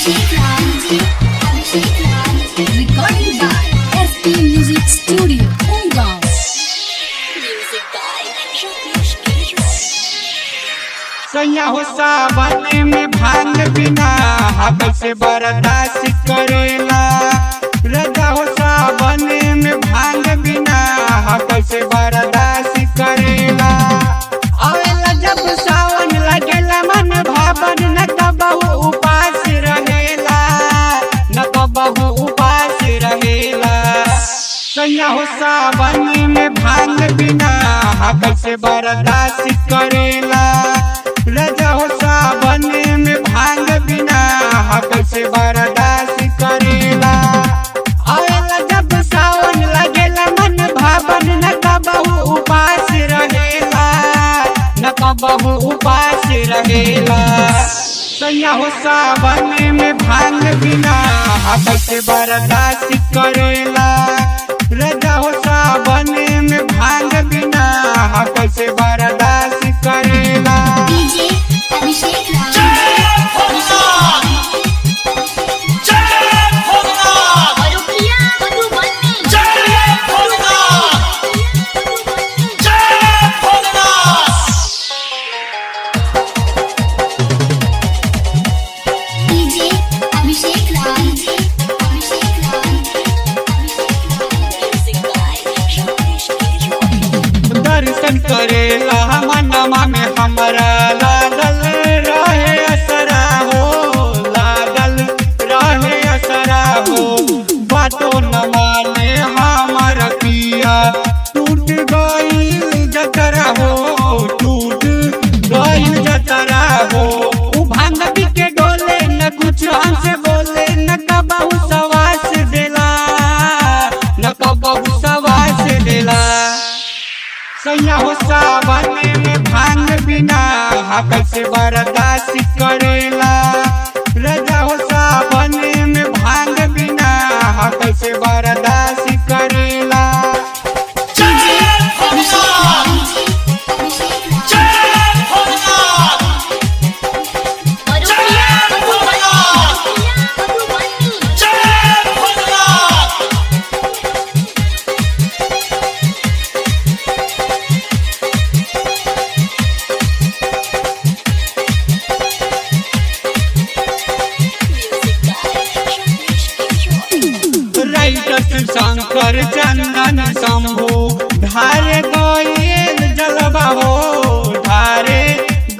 Abhishek Raj, Abhishek Raj. Recording by SP Music Studio, Umgaon. Music by Ramesh K. सैया हो सावन में भांग बिना हक से बर्दाश्त करेला। रजा हो सावन में भांग बिना हक से बर्दाश्त करेला। आवेला जब सावन लगेला मन भावन, न कबहू उपास रहेला, न कबहू उपास रहेला। सैया हो सावन में भांग बिना हक से बर्दाश्त करेला। रजा हो सावन में भांग बिना हक से बर्दाश्त करेला। आवेला जब सावन लगेला मन भावन, न कबहू उपास रहेला, न कबहू उपास रहेला। सैया हो सावन में भांग बिना हक से बर्दाश्त करेला। रजा हो सावन में भांग बिना हक से बर्दाश्त करेला। DJ Abhishek Raj, Marupriya Madhubani. DJ Abhishek Raj, Abhishek Raj, Music by Ramesh K. दर्शन करेला मनमा में हमरा लागल रहे असरा हो, लागल रहे असरा हो। बातो न माने हमर पिया, टूट गईल जतरा हो, टूट गईल जतरा हो। उ भांग पी के डोले, न कुछ हमसे बोले, न कबहू सवास देला, न कबहू सवास देला। सैया हो सावन में भांग बिना हक से बर्दाश्त करेला। रजा हो सावन में भांग बिना हक से बर्दाश्त करेला। Abhishek Raj, Abhishek Raj, Marupriya Madhubani. Music by Ramesh K. Writer Shankar Chandan Shambhu धारे गईल जलवा हो, धारे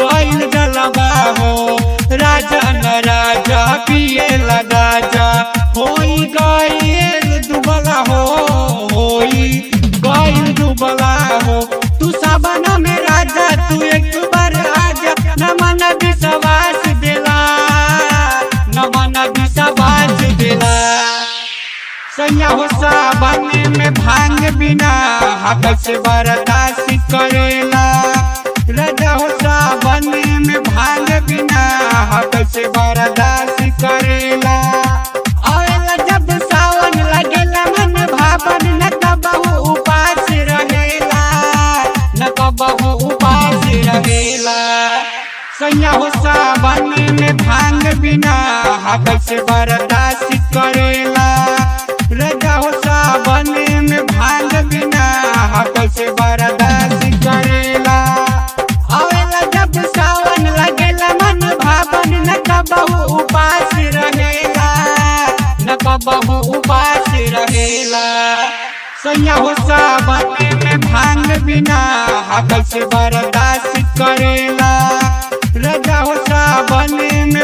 गईल जलवा हो। राजा न राजा पिए लगा जा, होई गईल दुबला हो, होई गईल दुबला हो। तू सावन में राजा तू एक बार आजा, न मन विश्वास देला, न मन विश्वास देला। सैया हो सावन में भांग बिना हक से बर्दाश्त करेला। रजा हो सावन में भांग बिना हक से बर्दाश्त करेला। आवेला जब सावन लगेला मन भावन, न कबहू उपास रहेला, न कबहू उपास रहेला। सैया हो सावन में भांग बिना हक से बर्दाश्त करेला। रजा हो सावन में भांग बिना हक से बर्दाश्त करेला। आवेला जब सावन लगेला मन भावन, न कबहू उपास रहेला, न कबहू उपास रहेला। सैया हो सावन में भांग बिना हक से बर्दाश्त करेला। रजा हो सावन में